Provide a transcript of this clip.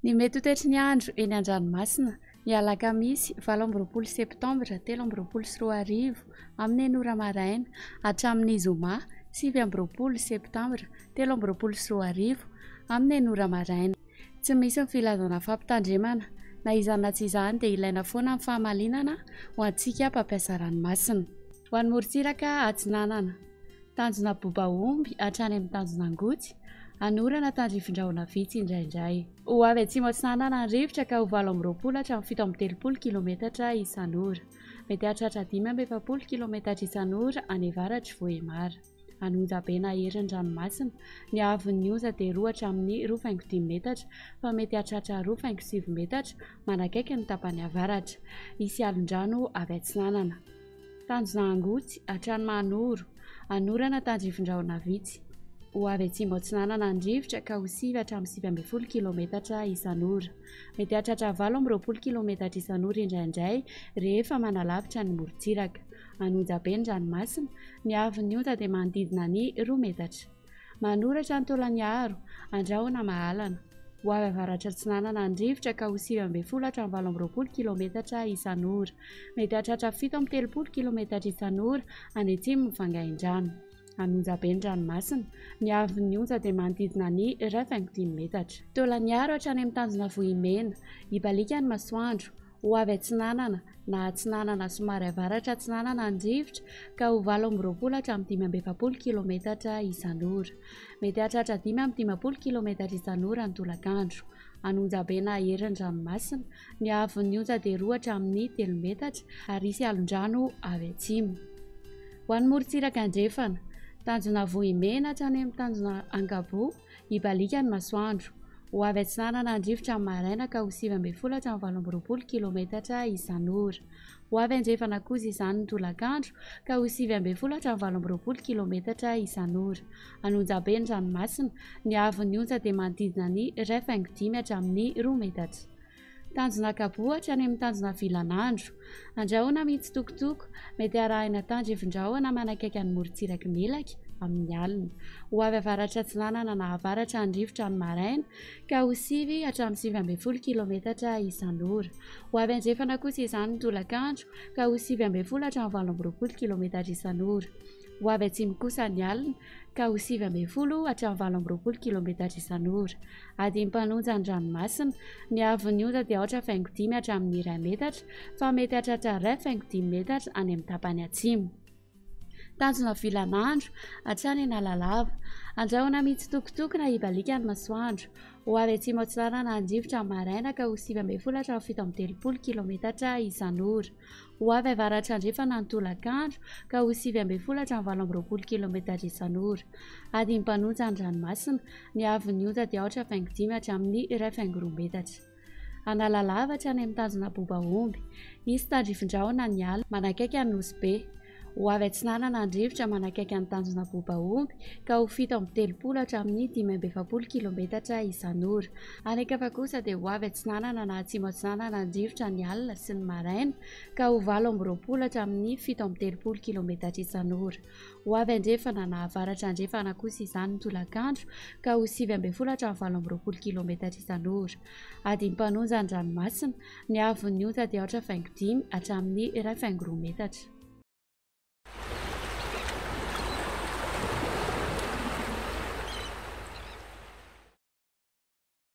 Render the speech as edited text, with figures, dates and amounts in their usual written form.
Ny mety ho toetry ny andro eny an-dranomasina, ny alakamisy 28 septambra 2023 amin'ny enina ora maraina hatramin'ny zoma 29 septambra 2023 amin'ny enina ora maraina. Tsy misy ny filazana fampitandremana. Na izany na tsy izany dia ilaina foana ny fahamalinana ho antsika mpampiasa ranomasina. Ho an'ny morontsiraka atsinanana, tanjona bobaomby hatrany amin'ny tanjona angotsy, hanorana tandrifin-drahona vitsy indraindray. Ho avy atsimo atsinanana ny rivotra ka ho 28 hatramin'ny 37 kilometatra isan'ora. Mety hahatratra 45 kilometatra isan'ora any avaratr'i Vohemar. Any onjabe na herin'ny ranomasina, ny haavon'ny onja dia 2 hatramin'ny 2,5 metatra fa mety hahatratra 2,9 metatra manakaiky ny tapany avaratra. Hisy alon-drano avy atsinanana. Tanjona Angotsy hatrany Mahanoro, hanorana tandrifin-drahona vitsy. Ho avy atsimo atsinanana ny rivotra ka ho 9 hatramin'ny 19 kilometatra isan'ora. Mety hahatratra 28 kilometatra isan'ora indraindray rehefa manalavitra ny morontsiraka. Any onjabe ny ranomasina, ny haavon'ny onja dia manodidina ny 2 metatra. Manoratra ny Taolaniaro, andrahona mahalana. Ho avy avaratra atsinanana ny rivotra ka ho 19 hatramin'ny 28 kilometatra isan'ora. Mety hahatratra 37 kilometatra isan'ora any atsimon'ny Vangaindrano. Any onjabe ny ranomasina, ny haavon'ny onja dia manodidina ny 1,5 metatra. Taolaniaro hatrany amin'ny tanjona Vohimena, hibaliaka ny masoandro. Ho avy atsinanana na atsinanana somary avaratra atsinanana ny rivotra ka ho 28 hatramin'ny 45 kilometatra isan'ora. Mety hahatratra 55 kilometatra isan'ora ny tolakandro. Any onjabe na herin'ny ranomasina, ny haavon'ny onja dia 2 hatramin'ny 3 metatra ary hisy alon-drano avy atsimo. Ho an'ny morontsiraka andrefana, tanjona Vohimena hatrany amin'ny tanjona Ankaboa, Hibaliaka ny masoandro. Ho avy atsinanana ny rivotra amin'ny maraina ka ho 19 hatramin'ny 28 kilometatra isan'ora. Ho avy andrefana kosa izany ny tolakandro ka ho 19 hatramin'ny 28 kilometatra isan'ora. Any Onjabe ny ranomasina, ny haavon'ny onja dia manodidina ny 1,5 hatramin'ny 2 metatra. Tanjona Ankaboa hatrany amin'ny tanjona Vilanandro. Andrahona mitsitokotoko, mety arahina tandrifin-drahona manakaiky ny morontsirak'i Melaky amin'ny alina. Ho avy avaratra atsinanana na avaratra ny rivotra ny maraina ka ho 9 hatramin'ny 19 kilometatra isan'ora. Ho avy andrefana kosa izany ny tolakandro ka ho 19 hatramin'ny 28 kilometatra isan'ora. Ho avy atsimo kosa ny alina ka ho 19 hatramin'ny 28 kilometatra isan'ora. Adim-panonja ny ranomasina. Ny haavon'ny onja dia 4,5 hatramin'ny 1 metatra fa mety hahatratra 1,5 metatra any amin'ny tapany atsimo. Tanjona vilanandro, hatrany Analalava. Andrahona mitsitokotoko na hibaliaka ny masoandro. Ho avy atsimo atsinanana ny rivotra amin'ny maraina ka ho 19 hatramin'ny 37 kilometatra isan'ora. Ho avy avaratra andrefana ny tolakandro ka ho 19 hatramin'ny 28 kilometatra isan'ora. Adim-panonja ny ranomasina. Ny haavon'ny onja dia 4,5 hatramin'ny 1,2 metatra. Analalava hatrany amin'ny tanjona Bobaomby. Hisy tandrifin-drahona ny alina, manakaiky an'i Nosy Be. Ho avy atsinanana ny rivotra manakaiky an'ny tanjona Bobaomby ka ho 37 hatramin'ny 45 kilometatra isan'ora. Any an-kafa kosa dia ho avy atsinanana na atsimo atsinanana ny rivotra ny alina sy ny maraina ka ho 28 hatramin'ny 37 kilometatra isan'ora. Ho avy andrefana na avaratra andrefana kosa izany ny tolakandro ka ho 19 hatramin'ny 28 kilometatra isan'ora. Adim-panonja ny ranomasina, ny haavon'ny onja dia 4,5 hatramin'ny 1,2 metatra.